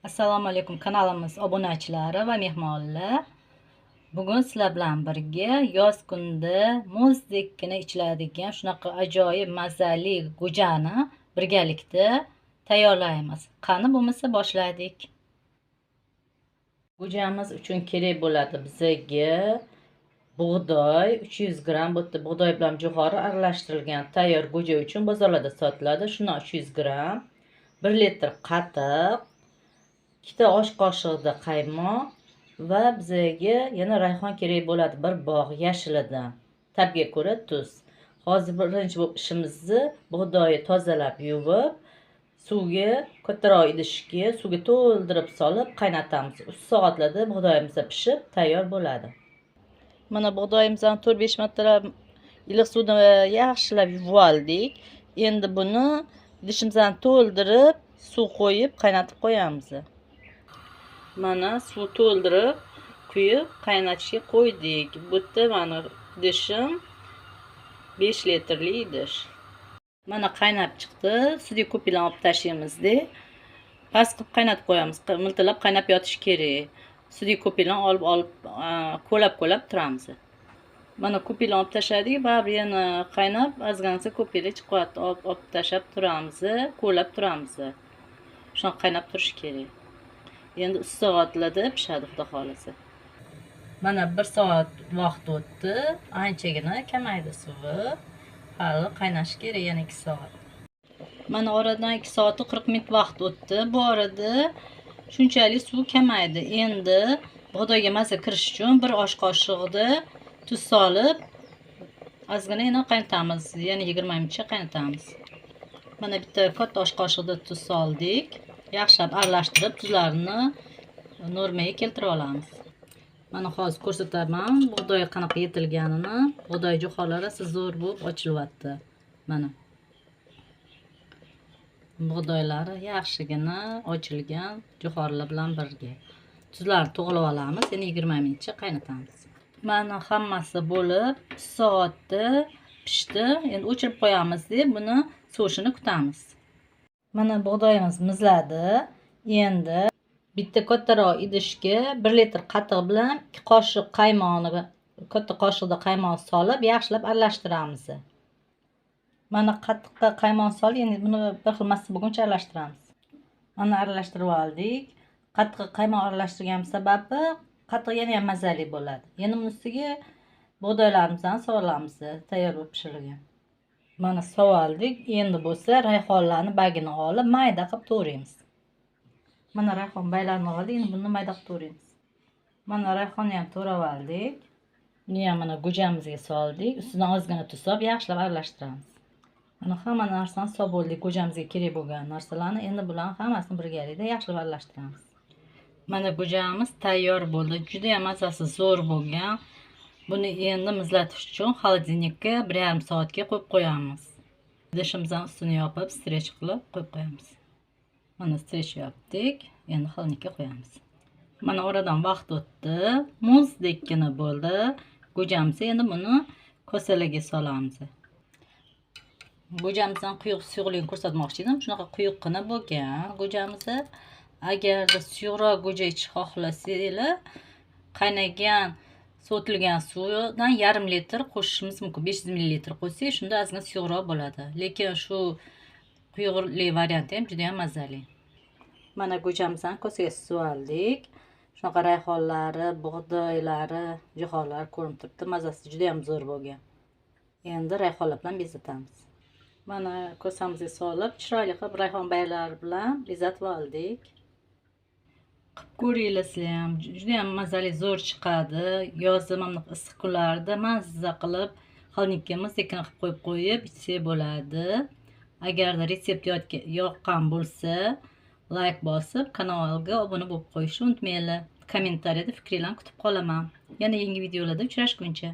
Assalomu alaykum kanalimiz obunachilari va mehmonlar. Bugun sizlar bilan birga yoz kunida muzdekkina ichiladigan shunaqa ajoyib mazali go'jani birgalikda tayyorlaymiz. Qani bo'lmasa boshladik. Go'jamiz uchun kerak bo'ladi bizga bug'doy 300 gramm. Bu yerda bug'doy bilan jo'xori aralashtirilgan tayyor go'ja uchun bozorlarda sotiladi. Shundan 300 gramm, 1 litr qatiq, 2 ta osh qoshig'ida qaymoq va bizga yana rayhon kerak bo'ladi, bir bog' yashilidan. Ta'bga ko'ra tuz. Hozir birinchi bo'lib ishimizni bug'doyni tozalab yuvib, suvga kattaroq idishga suvga to'ldirib solib qaynatamiz. 3 soatlarda bug'doyimiz pishib tayyor bo'ladi. Mana bug'doyimizni 4-5 martalab iliq suvda yaxshilab yuvib oldik. Endi buni idishimizni to'ldirib suv qo'yib qaynatib qo'yamiz. Mana suv to'ldirib quyib qaynatishga qo'ydik. Bu yerda mana idishim 5 litrli idish. Mana qaynab chiqdi. Suvni ko'piklarni olib tashlaymizda. Past qilib qaynatib qo'yamiz. Miltillab qaynab yotishi kerak. Suvni ko'piklarni olib ko'lab-ko'lab turamiz. Mana ko'piklarni olib tashladik, baribir yana qaynab ozgina ko'piklar chiqyapti. Olib tashlab turamiz, ko'lab turamiz. Shunaqa qaynab turishi kerak. Endi 3 soatlarda pishadi xudo xolasa. Mana 1 soat vaqt o'tdi. Anchagina kamaydi suvi. Hali qaynashi kerak yana 2 soat. Mana oradan 2 soat 40 minut vaqt o'tdi. Bu orada shunchalik suv kamaydi. Endi bug'doyga maza kirish uchun 1 osh qoshig'ida tuz solib ozgina yana qaynatamiz. Yana 20 minutcha qaynatamiz. Mana bitta katta osh qoshig'ida tuz soldik. Yaxshilab aralashtirib tuzlarni normaga keltirib olamiz. Mana hozir ko'rsataman bug'doy qanaqa yetilganini. Bug'doy jo'xorlari rosa zo'r bo'lib ochilyapti. Mana bug'doylari yaxshigina ochilgan jo'xorilar bilan birga. Tuzlarni to'g'rilab olamiz, yana 20 minutcha qaynatamiz. Mana hammasi bo'lib 3 soatda pishdi. Endi o'chirib qo'yamiz deb buni sovishini kutamiz. Mana bug'doyimiz muzladi. Endi bitta kattaroq idishga 1 litr qatiq bilan 2 qoshiq qaymoqni, katta qoshiqda qaymoq solib yaxshilab aralashtiramiz. Mana qatiqqa qaymoq solib, endi buni bir xil massa bo'lguncha aralashtiramiz. Mana aralashtirib oldik. Qatiqqa qaymoq aralashtirgan sababi qatiq yana ham mazali bo'ladi. Endi buni ustiga bug'doylarimizni solamiz, tayyor bo'lib pishirilgan. Mana sovoldik. Endi bo'lsa rayhonlarni bagini olib mayda qilib to'g'raymiz. Mana rayhon baylarini oldik, endi buni mayda qilib to'g'raymiz. Mana rayhonni ham to'rab oldik. Buni ham mana go'jamizga soldik. Ustidan ozgina tuz solib yaxshilab aralashtiramiz. Mana hamma narsani solib bo'ldik, go'jamizga kerak bo'lgan narsalarni. Endi bularni hammasini birgalikda yaxshilab aralashtiramiz. Mana go'jamiz tayyor bo'ldi. Juda ham mazasi zo'r bo'lgan. Buni endi muzlatish uchun xolodilnikka 1,5 soatga qo'yib qo'yamiz. Idishimizning ustini yopib, strech qilib qo'yib qo'yamiz. Mana strech yopdik, endi xolodilnikka qo'yamiz. Mana oradan vaqt o'tdi, muzdekkina bo'ldi. Go'jamiz endi buni kosalarga solamiz. Go'jamizdan quyuq suyuqligini ko'rsatmoqchi edim. Shunaqa quyuqqina bo'lgan go'jamiz. Agarda suyuqroq go'ja ichish xohlasanglar, qaynagan sovutilgan suvdan 0,5 litr qo'shishimiz mumkin. 500 ml qo'shsak, shunda ozgina suyuqroq bo'ladi. Lekin shu quyuqli varianti ham juda ham mazali. Mana go'jamizni kosaga suvib oldik. Shunaqa rayhonlari, bug'doylari, jo'xorlari ko'rinib turibdi. Mazasi juda ham zo'r bo'lgan. Endi rayhonlar bilan bezatamiz. Mana kosamizga solib, chiroyli qilib rayhon baylari bilan bezatib oldik. Qilib ko'ringlar sizlar ham, juda ham mazali zo'r chiqadi. Yozda mana bunaqa issiq kunlarda mazza qilib xolodilnikka muzdekkina qilib qo'yib ichsak bo'ladi. Agarda retsept yoqqan bo'lsa, like bosib, kanalga obuna bo'lib qo'yishni unutmanglar. Kommentariyada fikringlarni kutib qolaman. Yana yangi videolarda uchrashguncha.